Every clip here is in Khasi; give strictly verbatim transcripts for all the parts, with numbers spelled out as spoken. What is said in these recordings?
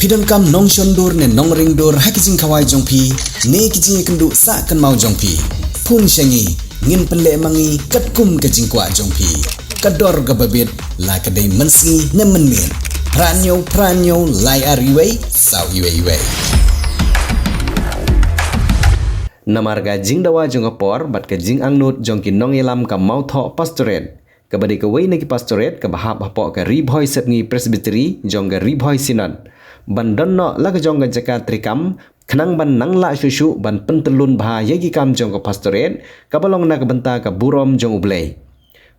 Phi donkam nongshon dur ne nongring dur ha ki jingkhawai jong phi ne ki jingïakynduh sah kynmaw jong phi? Phone sha ngi, ngin pynleh ma ngi katkum ka jingkwah jong phi. Ka dor kaba bit, la ka dei mynsngi ne mynmiet. Phra hynñiew phra hynñiew lai ar wei saw wei wei. Namar ka jingdawa jong ka por bad ka jingangnud jong ki nongïalam ka Mawthoh Pastorate, kaba dei kawei na ki pastorate kaba hap hapoh ka Ri Bhoi Sepngi Presbytery jong ka Ri Bhoi Synod, ban don noh la ka jong ka jaka treikam khnang ban nang lah shuh shuh ban pyntyllun bha ïa ki kam jong ka pastorate kaba long na ka bynta ka burom jong U Blei.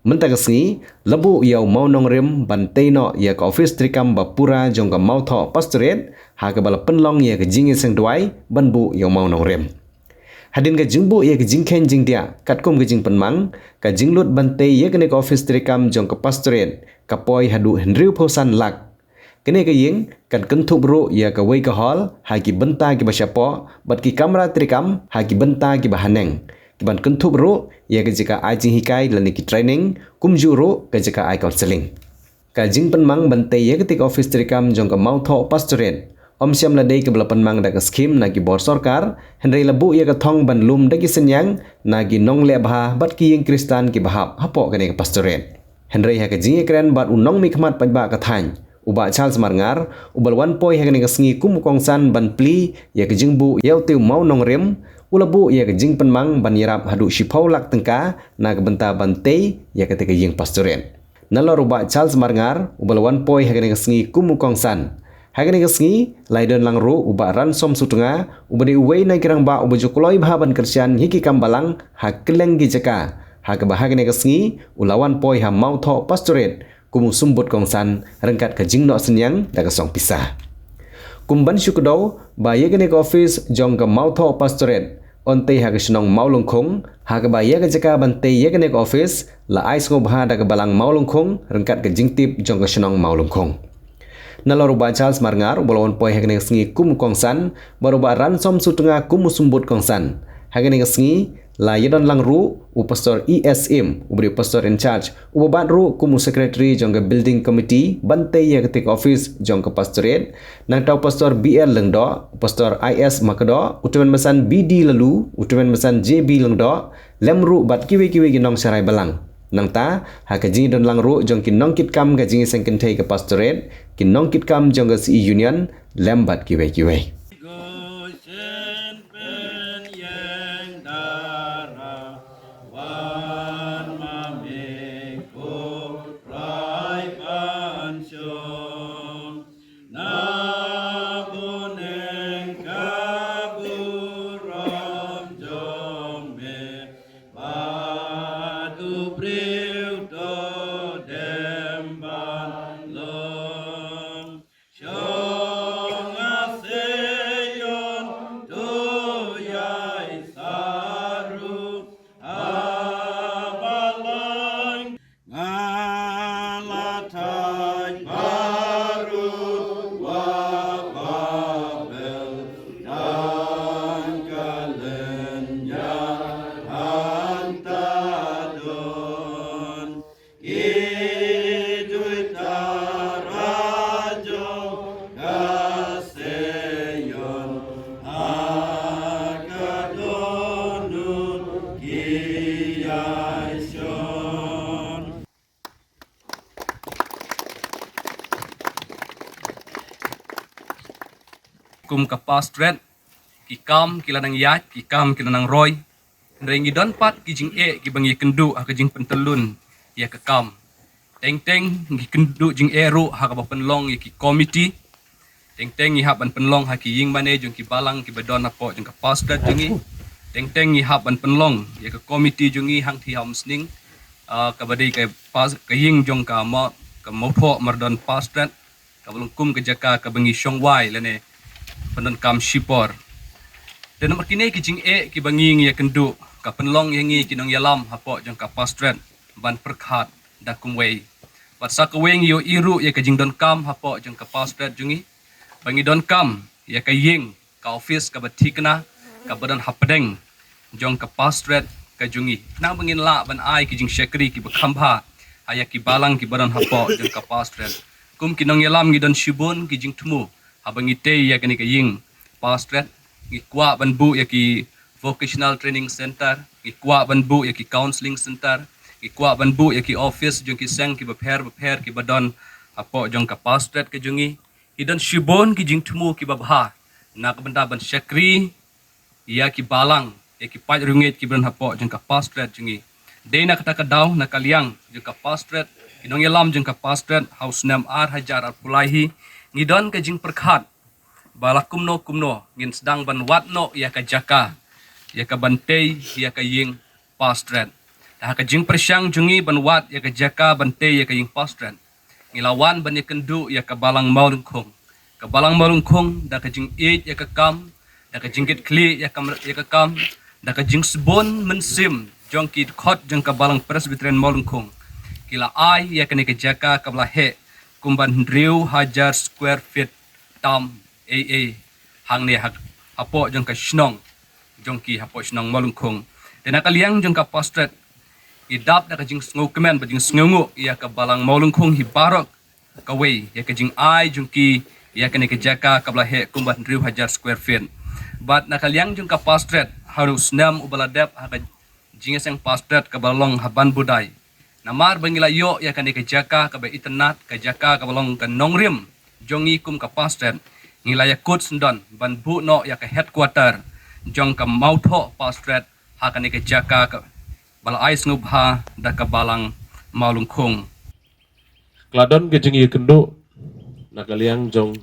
Mynta ka sngi la buh ïa u mawnongrim ban tei noh ïa ka office treikam ba pura jong ka Mawthoh Pastorate, ha kaba la pynlong ïa ka jingïaseng duwai ban buh ïa u mawnongrim. Hadien ka jingbuh ïa ka jingkheiñ jingdiah katkum ka jingpynmang, ka jinglut ban tei ïa kane ka office treikam jong ka pastorate ka poi haduh hynriewphew san lak. Kane ka ïing kan kynthup ruh ïa kawei ka hall ha ki bynta kiba shapoh bad ki kamra treikam ha ki bynta kiba haneng, kiban kynthup ruh ïa ka jaka ai jinghikai lane ki training, kumjuh ruh ka jaka ai counselling. Ka jingpynmang ban tei ïa katei ka office treikam jong ka Mawthoh Pastorate ym shym la dei kaba la pynmang da ka skhim na ki bor sorkar, hynrei la buh ïa ka thong ban lum da ki synñiang na ki nongleh bha bad ki ïing Khristan kiba hap hapoh kane ka pastorate. Hynrei ha ka jingïakren bad u nongmihkhmat paidbah ka thaiñ, u Bah Charles Marngar, uba la wan poi ha kane ka sngi kum u kongsan ban plie ïa ka jingbuh ïa utei u mawnongrim, u la buh ïa ka jingpynmang ban ïarap haduh shiphew lak tyngka na ka bynta ban tei ïa katei ka ïing pastorate. Nalor u Bah Charles Marngar, uba la wan poi ha kane ka sngi kum u kongsan, ha kane ka sngi la ïadon lang ruh u Bah Ransom Sutnga, uba dei uwei na ki rangbah uba ju kloi bha ban kyrshan ïa ki kam balang ha kylleng ki jaka, ha kaba ha kane ka sngi u la wan poi ha Mawthoh Pastorate kum u symbud kongsan ryngkat ka jingnoh synñiang da ka song pisa. Kum ban shu kdew ba ïa kane ka office jong ka Mawthoh Pastorate yn tei ha ka shnong Mawlyngkhung, ha kaba ïa ka jaka ban tei ïa kane ka office la ai sngewbha da ka balang Mawlyngkhung ryngkat ka jingtip jong ka shnong Mawlyngkhung. Nalor u Bah Charles Marngar, uba la wan poi ha kane ka sngi kum u kongsan, bad u Bah Ransom Sutnga kum u symbud kongsan, ha kane ka sngi la ïadon lang ruh u Pastor E S Im, uba dei u Pastor in charge, uba bat ruh kum u secretary jong ka building committee ban tei ïa katei ka office jong ka pastorate. Nangta u Pastor B L Lyngdoh, u Pastor I S Makdoh, u tymmen basan B D Laloo, u tymmen basan J B Lyngdoh, lem ruh bad kiwei kiwei ki nongsharai balang. Nangta ha ka jingïadon lang ruh jong ki nongkitkam ka jingïaseng kynthei ka pastorate, ki nongkitkam jong ka C E Union, lem bad kiwei kiwei. Kum ka pastorate, ki kam ki la nang ïaid, ki kam ki la nang roi. Hynrei ngi don pat ki jingeh kiba ngi kynduh ha ka jingpyntyllun ïa ka kam. Teng teng ngi kynduh jingeh ruh ha kaba pynlong ïa ki komiti. Teng teng ngi hap ban pynlong ha ki ïing mane jong ki balang kiba don hapoh jong ka pastorate jong ngi. Teng teng ngi hap ban pynlong ïa ka komiti jong ngi hangtei ha Umsning, ah, kaba dei ka pas-, ka ïing jong ka ma-, ka Mawthoh Mardon Pastorate, kaba long kum ka jaka kaba ngi shong wai lane pyndonkam shipor. Te namar kine ki jingeh kiba ngi ngi ïakynduh, ka pynlong ïa ngi ki nongïalam hapoh jong ka pastorate ban pyrkhat da kumwei. Bad sa kawei ngi ïohi ruh ïa ka jingdonkam hapoh jong ka pastorate jong ngi, ba ngi donkam ïa ka ïing, ka office kaba thikna, kaba don hapdeng jong ka pastorate ka jong ngi, khnang ba ngin lah ban ai ki jingshakri kiba kham bha ha ïa ki balang kiba don hapoh jong ka pastorate. Kum ki nongïalam ngi don shibun ki jingthmu Haba ngi tei ïa kane ka ïing pastorate, ngi kwah ban buh ïa ki vocational training center, ngi kwah ban buh ïa ki counseling center, ngi kwah ban buh ïa ki office jong ki seng kiba pher bapher kiba don hapoh jong ka pastorate ka jong ngi. Ki don shibun ki jingthmu kiba bha na ka bynta ban shakri ïa ki balang, ïa ki paid riewngeit kiba don hapoh jong ka pastorate jong ngi. Dei na kata ka daw, na ka liang jong ka pastorate, ki nongïalam jong ka pastorate, ha u snem ar hajar arphew lai hi, ngi don ka jingpyrkhat ba la kumno kumno ngin sdang ban wad noh ïa ka jaka, ïa ka ban tei ïa ka ïing pastorate. Da ha ka jingpyrshang jong ngi ban wad ïa ka jaka ban tei ïa ka ïing pastorate, ngi la wan ban ïakynduh ïa ka Balang Mawlyngkhung. Ka Balang Mawlyngkhung, da ka jingïeit ïa ka kam, da ka jingkitkhlieh ïa ka, ïa ka kam, da ka jingsbun mynsiem jong ki dkhot jong ka Balang Presbyterian Mawlyngkhung, ki la ai ïa kane ka jaka kaba la heh kumba hynriew hajar square feet tam ei ei hangne ha, hapoh jong ka shnong jong ki, hapoh shnong Mawlyngkhung. Te na ka liang jong ka pastorate, ngi dap da ka jingsngewkmen bad jingsngewnguh ïa ka Balang Mawlyngkhung hi baroh kawei ïa ka jingai jong ki ïa kane ka jaka kaba la heh kumba hynriew hajar square feet. Bad na ka liang jong ka pastorate, ha u snem uba la dep ha ka jingïaseng pastorate kaba la long ha Banbudai, namar ba ngi la ïoh ïa kane ka jaka kaba itynnad, ka jaka kaba long ka nongrim jong ngi kum ka pastorate, ngi la ïakut syndon ban buh noh ïa ka headquarter jong ka Mawthoh Pastorate ha kane ka jaka kaba la ai sngewbha da ka Balang Mawlyngkhung. Ka la don ka jingïakynduh na ka liang jong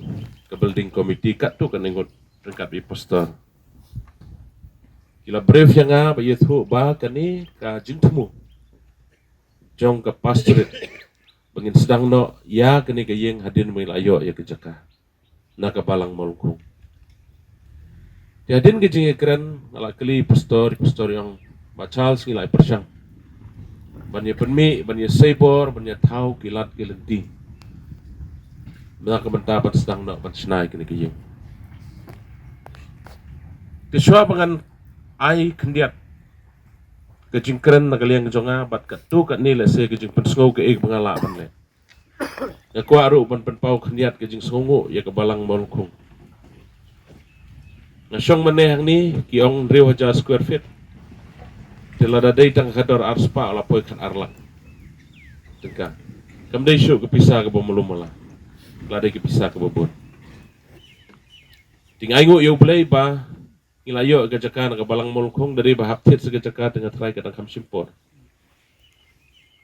ka building committee katto katne ngut ryngkat i pastor. Ki la brief ïa nga ba ïathuh ba kane ka jingthmu jong ka pastorate ba ngin sdang noh ïa kane ka ïing hadien ba ngi la ïoh ïa ka jaka na ka Balang Mawlyngkhung. Te hadien ka jingïakren nga la kylli pastor, pastor ïa ong, Bah Charles, ngi la ïa pyrshang ban ïa pynmih, ban ïa sei bor, ban ïa thaw ki lad ki lynti na ka bynta ban sdang noh ban shna ïa kane ka ïing. Te shuwa ba ngan ai khyndiat ka jingkren na ka liang jong nga bad katto katne lehse ka jingpynsngew kaei ba nga lah ban leh, nga kwah ruh ban pynpaw khyndiat ka jingsngewnguh ïa ka Balang Mawlyngkhung. Nga shong mynne hangne, ki ong hynriew hajar square feet. Te lada dei tang ka dor arspah la poi khat ar lak tyngka. Kam dei shuh ka pisa kaba malu mala, la dei ka pisa kaba bun. Te nga ainguh ïa U Blei ba ngi la ïoh ka jaka na ka Balang Mawlyngkhung, da dei ba hap thied sa ka jaka te nga trai ka dang kham shim por.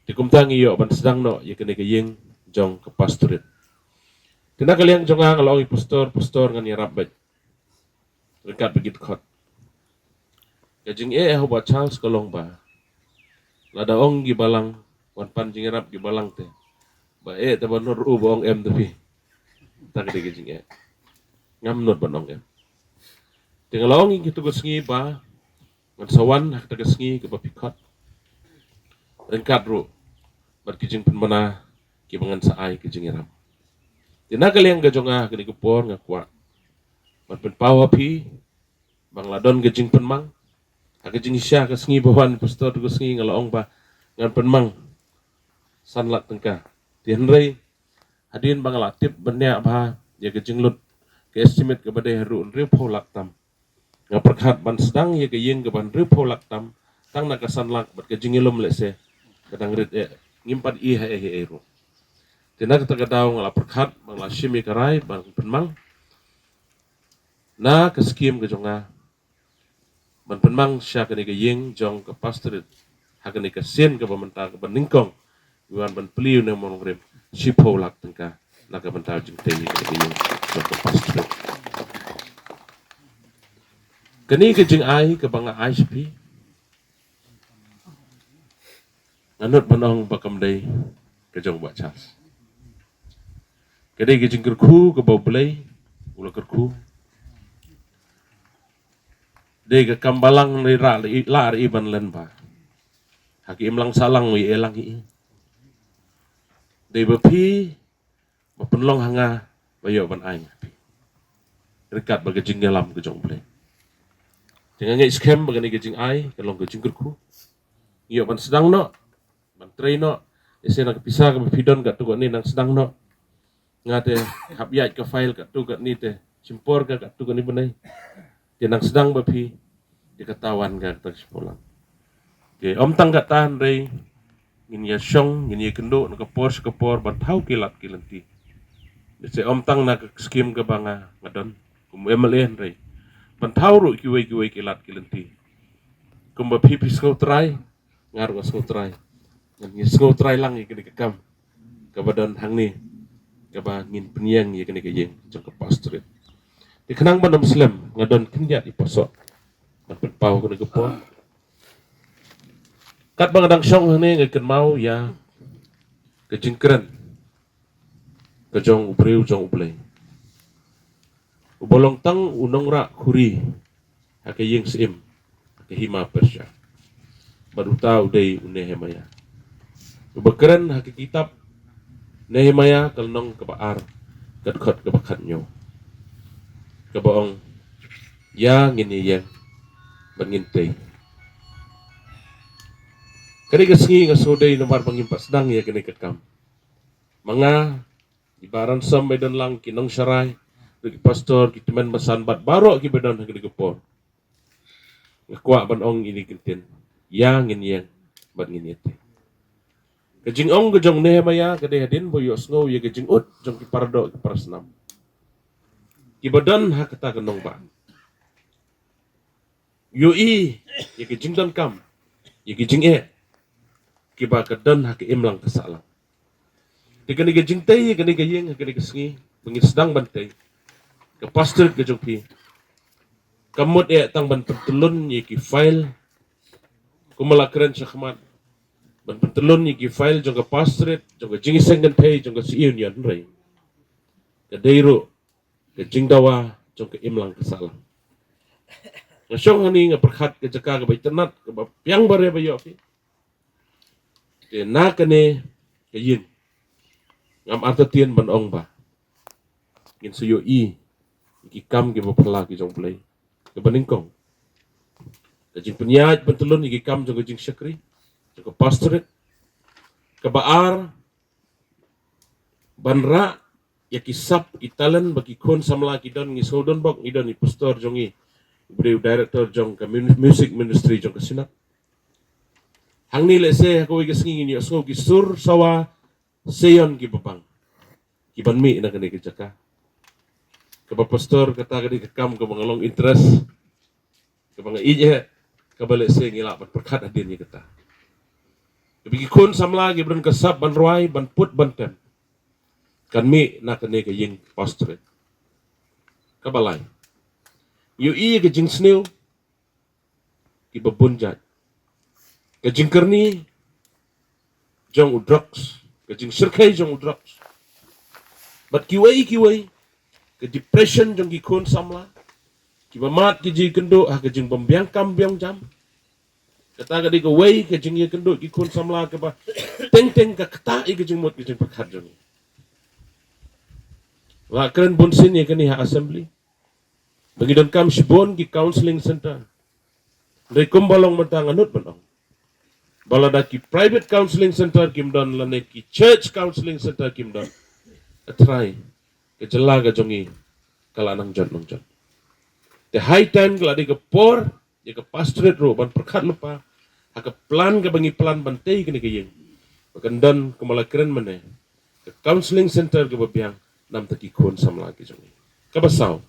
Te kumta ngi ïoh ban sdang noh ïa kane ka ïing jong ka pastorate. Te na ka liang jong nga nga la ong i pastor, pastor, ngan ïarap beit ryngkat bad ki dkhot. Ka jingeh ha u Bah Charles ka long ba lada ong ki balang, wan pan jingïarap ki balang te, ba eh te ba nud ruh ba ong em te phi. Ta ka dei ka jingeh. Ngam nud ban ong em. Te nga la ong ïa kito ka sngi ba ngan sa wan ha kata ka sngi kaba phi khot, ryngkat ruh bad ki jingpynbna kiba ngan sa ai ka jingïarap. Te na ka liang ka jong nga ha kane ka por nga kwah ban pynpaw ha phi ba nga la don ka jingpynmang. Ha ka jingshisha ka sngi ba wan pastor tu ka sngi nga la ong ba ngan pynmang san lak tyngka. Te hynrei hadien ba nga la tip bniah bha ïa ka jinglut, ka estimate kaba dei haduh hynriewphew lak tam, nga pyrkhat ban sdang ïa ka ïing kaba hynriewphew lak tam tang na ka san lak bad ka jingïalum lehse ka dang rit eh, ngim pat i ha ei ha ei ruh. Te na kata ka daw nga la pyrkhat ba nga la shim ïa ka rai ban pynmang na ka skim ka jong nga ban pynmang sha kane ka ïing jong ka pastorate ha kane ka sien kaba mynta kaba nyngkong, ngi wan ban plie ïa une u nongrim shiphew lak tyngka na ka bynta jingtei ïa kane ka ïing jong ka pastorate. Kane ka jingai kaba nga ai sha phi, nga nud ban ong ba kam dei ka jong Bah Charles. Ka dei ka jingkyrkhu kaba U Blei u la kyrkhu. Dei ka kam balang, dei rah la i, lah i ban len ba ha ki imlang sahlang u ïa lang hi. Dei ba phi ba pynlong ha nga ba ïoh ban ai nga phi ryngkat bad ka jingïalam ka jong U Blei. Te nga ngeit skhem ba kane ka jingai ka long ka jingkyrkhu. Ïoh ban sdang noh, ban trei noh. Ïa sien na ka pisa kaba phi don katto katne nang sdang noh. Nga te hap ïaid ka file katto katne te, shim por ka katto katne bnai. Te nang sdang ba phi, te kata wan ka kata ka shipor lang. Te ym tang kata hynrei ngin ïa shong, ngin ïa kynduh na ka por sha ka por ban thaw ki lad ki lynti. Te ym tang na ka skim kaba nga nga don kum M L A hynrei ban thaw ruh kiwei kiwei ki lad ki lynti. Kumba phi phi sngewtrai, nga ruh nga sngewtrai. Ngan ïa sngewtrai lang ïa kane ka kam kaba don hangne, kaba ngin pynïeng ïa kane ka ïing jong ka pastorate. Te khnang ban ym slem, nga don khyndiat i pasoh ban pynpaw kane ka por. Katba nga dang shong hangne nga kynmaw ïa ka jingkren ka jong u briew jong U Blei, uba long tang u nongrah khuri ha ka ïing syiem ha ka hima Persia. Bad uta u dei u Nehemiah, uba kren ha ka kitab Nehemiah ka lynnong kaba ar, ka dkhot kaba khathynñiew, kaba ong, ïa ngin ïeng bad ngin tei. Kane ka sngi nga sngewdei namar ba ngim pat sdang ïa kane ka kam. Ma nga, i Bah Ransom ba i don lang, ki nongsharai, ki pastor, ki tymmen basan bad baroh kiba don ha kane ka por, nga kwah ban ong ïa kine ki ktien, ïa ngin ïeng bad ngin ïatei. Ka jingong ka jong Nehemiah ka dei hadien ba u ïohsngew ïa ka jingud jong ki paradoh ki parasnam kiba don ha kata ka nongbah. Ïohi ïa ki jingdonkam, ïa ki jingeh kiba ka don ha ka imlang ka sahlang. Te kane ka jingtei ïa kane ka ïing ha kane ka sngi ba ngin sdang ban tei, ka pastorate ka jong phi kam mut eh tang ban pyntyllun ïa ki file kumba la kren shakhmat, ban pyntyllun ïa ki file jong ka pastorate, jong ka jingïaseng kynthei, jong ka Sea Union, hynrei ka dei ruh ka jingdawa jong ka imlang ka sahlang. Nga shong hangne nga pyrkhat ka jaka kaba itynnad, kaba biang ba re ba ïoh phi. Te na kane ka ïing ngam artatien ban ong ba ngin sa ïohi ïa ki kam kiba phylla ki jong U Blei kaba nyngkong. Ka jingpynïaid pyntyllun ïa ki kam jong ka jingshakri jong ka pastorate. Kaba ar, ban rah ïa ki sap, ki talent ba ki khun samla ki don. Ngi sngewdon bok, ngi don i pastor jong ngi, u briew director jong ka mun-, music ministry jong ka Synod. Hangne lehse ha kawei ka sngi ngin ïohsngew ki sur sawa Seion kiba bang kiban mih na kane ka jaka. Kaba pastor, kata ka dei ka kam kaba nga long interest, kaba nga ïeit eh, kaba lehse ngi lah ban pyrkhat hadien ïa kata. Kaba ki khun samla kiba don ka sap ban rwai, ban put, ban tem, kan mih na kane ka ïing pastorate. Kaba lai, ïohi ïa ka jingsniew kiba bun jait, ka jingkyrni jong u drugs, ka jingshyrkhei jong u drugs, bad kiwei kiwei, ka depression jong ki khun samla kiba mad ki jingkynduh ha ka jingbym biang kam biang jam. Kata ka dei kawei ka jingïakynduh ki khun samla kaba teng teng ka ktah ïa ka jingmut ka jingpyrkhat jong ngi. La kren bunsien ïa kane ha assembly ba ngi donkam shibun ki counselling center. Hynrei kumba long mynta nga nud ban ong ba lada ki private counselling center kim don lane ki church counselling center kim don, ka trai, ka jylla ka jong ngi ka la nang jot nang jot. Te high time, ka la dei ka por ïa ka pastorate ruh ban pyrkhat lypa ha ka plan kaba ngi plan ban tei kane ka ïing, ba kan don kumba la kren mynne, ka counselling center kaba biang namta ki khun samla ki jong ngi. Kaba saw,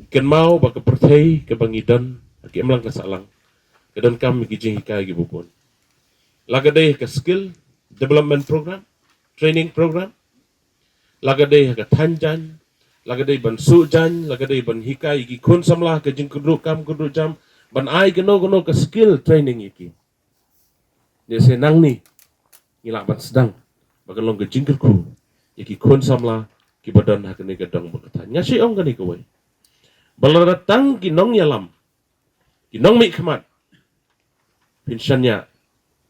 kynmaw ba ka pyrthei kaba ngi don ha ka imlang ka sahlang ka donkam ïa ki jinghikai kiba bun. La ka dei ka skill development program, training program, la ka dei ha ka thaiñ jaiñ, la ka dei ban suh jaiñ, la ka dei ban hikai ïa ki khun samla ka jingkynduh kam kynduh jam, ban ai kano kano ka skill training ïa ki. Lehse nangne ngi lah ban sdang ba kan long ka jingkyrkhu ïa ki khun samla kiba don ha kane ka dong bad ka thaiñ. Nga shu ong kane kawei, ba lada tang ki nongïalam, ki nongmihkhmat, phin shaniah,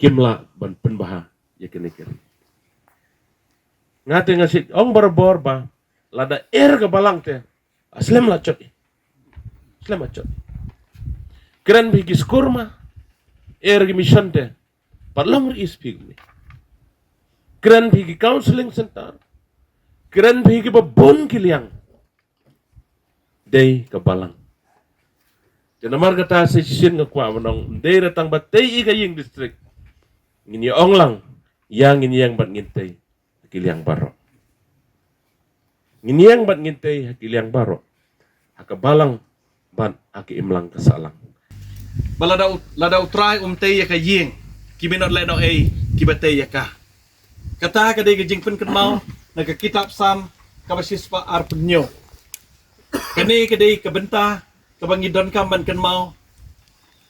kim lah ban pynbha ïa kane ka ri. Nga te nga shu ong barabor ba lada er ka balang te, a slem la jot. Slem la jot. Kren bha ki skur ma, er ki mission te, pat long ri is phi kumne. Kren phi ki counseling center. Kren phi ki babun ki liang. Dei ka balang. Te namar kata sa shisien nga kwah ban ong, dei re tang ba tei ïa ka ïing district. Ngin ïa ong lang, ïa ngin ïeng bad ngin tei ha ki liang baroh. Ngin ïeng bad ngin tei ha ki liang baroh. Ha ka balang bad ha ka imlang ka sahlang. Ba lada u, lada u Trai um tei ïa ka ïing, ki mynot leh noh ei kiba tei ïa ka. Kata ka dei ka jingpynkynmaw na ka kitab Salm kaba shispah arphew hynñiew. Kane ka dei ka bynta kaba ngi donkam ban kynmaw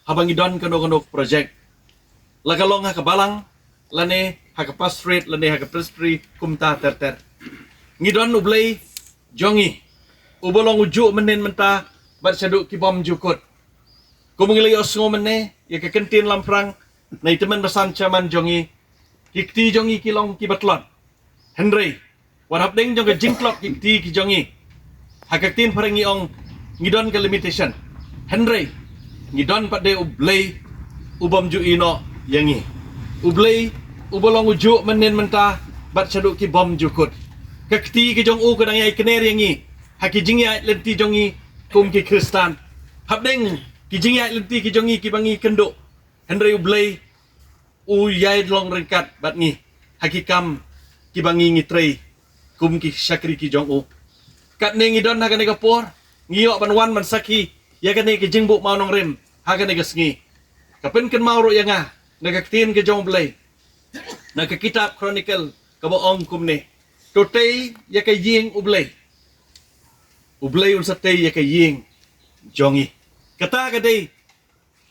haba ngi don kano kano ka project. La ka long ha ka balang, lane ha ka pastorate, lane ha ka presbytery, kumta ter ter. Ngi don U Blei jong ngi, uba long u juh mynhynnin mynta bad shaduh ki bymjukut. Kum ngi la ïohsngew mynne ïa ka kyntien lamphrang na i tymmen basan chairman jong ngi, ki kti jong ngi ki long kiba tlot. Hynrei wat hapdeng jong ka jingtlot ki kti ki jong ngi, ha ka ktien phareng ngi ong ngi don ka limitation. Hynrei ngi don pat de U Blei u bym ju ïehnoh ïa ngi. U Blei uba long u juh mynhynnin mynta bad shaduh ki bymjukut. Ka kti ka jong u ka dang ïai kner ïa ngi ha ki jingïaid lynti jong ngi kum ki Khristan. Hapdeng ki jingïaid lynti ki jong ngi kiba ngi kynduh, hynrei U Blei u ïai long ryngkat bad ngi ha ki kam kiba ngi ngi trei kum ki shakri ki jong u. Katne ngi don ha kane ka por, ngi ïoh ban wan ban sakhi ïa kane ka jingbuh mawnongrim ha kane ka sngi. Ka pynkynmaw ruh ïa nga na ka ktien ka jong U Blei, na ka kitab Chronicle, kaba ong kumne: To tei ïa ka ïing U Blei. U Blei un sa tei ïa ka ïing jong ngi. Kata ka dei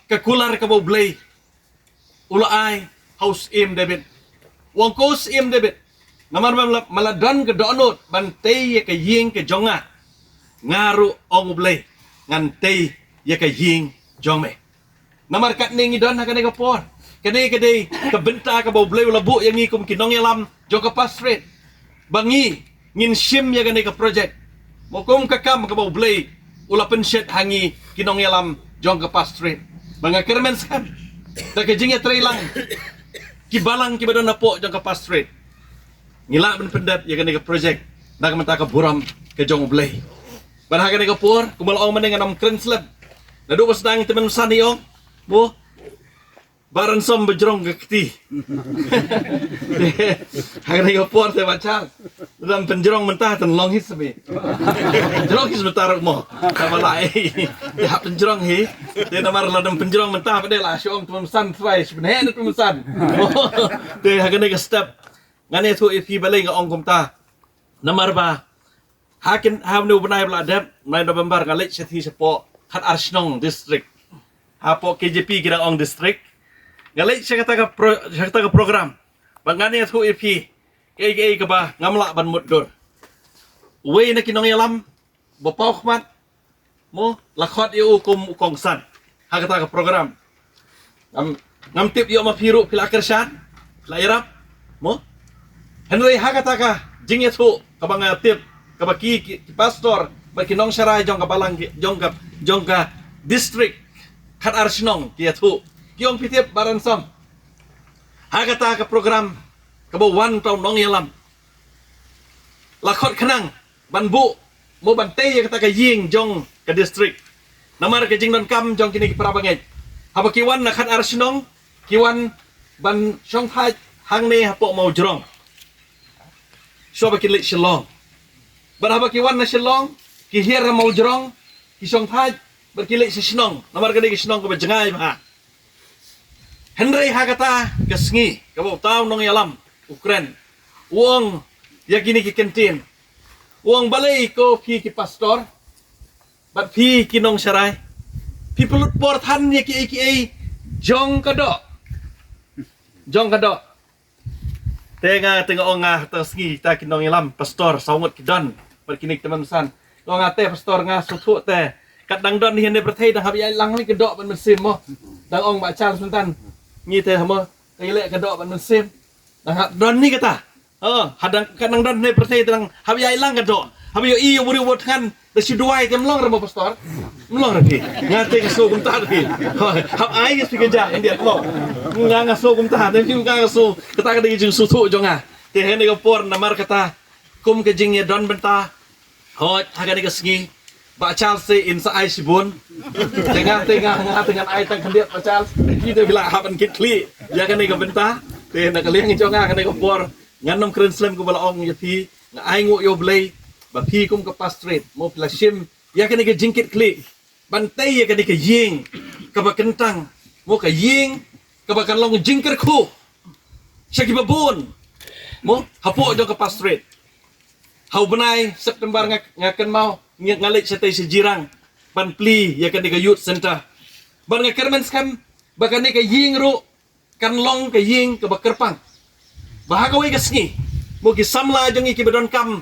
ka kular kaba U Blei u la ai ha u Syiem David. U ong, ko Syiem David, namar ma la, ma la don ka dohnud ban tei ïa ka ïing ka jong nga, nga ruh, ong U Blei, ngan tei ïa ka ïing jong me. Namar katne ngi don ha kane ka por, kane ka dei ka bynta kaba U Blei u la buh ïa ngi kum ki nongïalam jong ka pastorate, ba ngi ngin shim ïa kane ka project. Mo, kum ka kam kaba U Blei u la pynshet ha ngi ki nongïalam jong ka pastorate, ba nga kyrmen skhem da ka jingïatreilang ki balang kiba don hapoh jong ka pastorate, ngi lah ban pyndep ïa kane ka project na ka bynta ka burom ka jong U Blei. Bad ha kane ka por, kumba la ong mynne, ngan ym kren slem. Naduh ba sdang tymmen basan i ong, mo, Bah Ransom ba jrong ka kti. Ha kane ka por te Bah Charles, lada ym pynjrong mynta te long hi sbi. Jrong hi sbi ta ruh mo. Te ba la ei, te hap pynjrong hi. Te namar lada ym pynjrong mynta ba dei la shu ong tymmen basan, trai shu pynheh na tymmen basan. Te ha kane ka step, ngan ïathuh ïa phi balei nga ong kumta. Namar ba ha kin, ha une u bnai ba la dep, bnai November, nga leit shathie shapoh khatar shnong district. Hapoh K J P ki dang ong district. Nga leit sha kata ka pro-, sha kata ka program. Ba ngan ïathuh ïa phi kaei kaei kaba ngam lah ban mutdur. Uwei na ki nongïalam ba paw khmat, mo, la khot ïa u kum u kongsan ha kata ka program. Ngam, ngam tip ïoh ma phi ruh phi la kyrshan, phi la ïarap, mo. Hynrei ha kata ka jingïathuh kaba nga tip, kaba ki, ki, ki pastor bad ki nongsharai jong ka balang ki, jong ka, jong ka district khatar shnong ki ïathuh, ki ong, phi tip Bah Ransom, ha kata ka program kaba wan uta u nongïalam, la khot khnang ban buh, mo, ban tei ïa kata ka ïing jong ka district. Namar ka jingdonkam jong kine ki para bangeit, haba ki wan na khatar shnong, ki wan ban shongthait hangne hapoh Mawjrong, shuwa ba kin leit Shillong. Bad haba ki wan na Shillong, ki hiar ha Mawjrong, ki shongthait bad ki leit sha shnong, namar ka dei ka shnong kaba jngai bha. Hynrei ha kata ka sngi kaba uta u nongïalam u kren, u ong ïa kine ki kyntien. U ong, balei ko phi ki pastor bad phi ki nongsharai, phi pynlut por than ïa kiei kiei jong ka doh, jong ka doh. Te nga, te nga ong, nga, ta sngi ta ki nongïalam pastor saw ngut ki don bad kine ki tymmen basan. Nga ong, nga te pastor, nga sngewthuh te, kat dang don hi hynne pyrthei dang hap ïaid lang hi ka doh bad mynsiem mo. Dang ong Bah Charles mynta, ngi te mo, te ïaleh ka doh bad mynsiem. Dang hap don hi kata. Oh, ha dang, kat dang don hynne pyrthei te dang hap ïaid lang ka doh. Hap ïohi ïa u briew uba thngan da shi duwai te, ym long re mo pastor. Ym long re phi. Nga te nga sngew kumta re phi. Hap ai ngi shu ka ja, India mo. Nga, nga sngew kumta, te phi, nga, nga sngew kata ka dei ka jingsngewthuh jong nga. Te ha kane ka por namar kata kum ka jingïadon bynta, hooid ha kane ka sngi Bah Charles te in sa ai shibun. Te nga te nga nga te ngan ai tang khyndiat Bah Charles. Phi te phi la hap ban kit khlieh ïa kane ka bynta. Te na ka liang jong nga ha kane ka por ngan nym kren slem kumba la ong ïa phi, nga ai nguh ïa U Blei ba phi kum ka pastorate mo phi la shim ïa kane ka jingkit khlieh ban tei ïa kane ka ïing kaba kyntang, mo ka ïing kaba kan long jingkyrkhu sha kiba bun mo hapoh jong ka pastorate. Ha u bnai September nga, nga kynmaw nga, nga leit shatei sha Jirang ban plie ïa kane ka youth center. Bad nga kyrmen skhem ba kane ka ïing ruh kan long ka ïing kaba kyrpang, ba ha kawei ka sngi mo ki samla jong ngi kiba donkam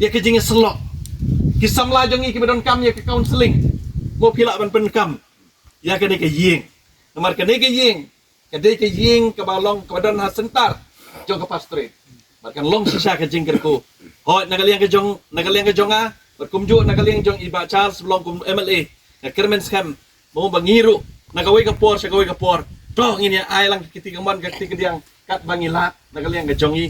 ïa ka jingïasyllok, ki samla jong ngi kiba donkam ïa ka counseling, mo phi lah ban pynkam ïa kane ka ïing. Namar kane ka ïing ka dei ka ïing kaba long kaba don ha center jong ka pastorate. Bad kan long shisha ka jingkyrkhu. Hooid na ka liang ka jong, na ka liang ka jong nga bad kumjuh na ka liang jong i Bah Charles ba long kum M L A, nga kyrmen skhem mo ba ngi ruh na kawei ka por sha kawei ka por to ngin ïa ai lang ka kti kamon ka kti kadiang katba ngi lah na ka liang ka jong ngi.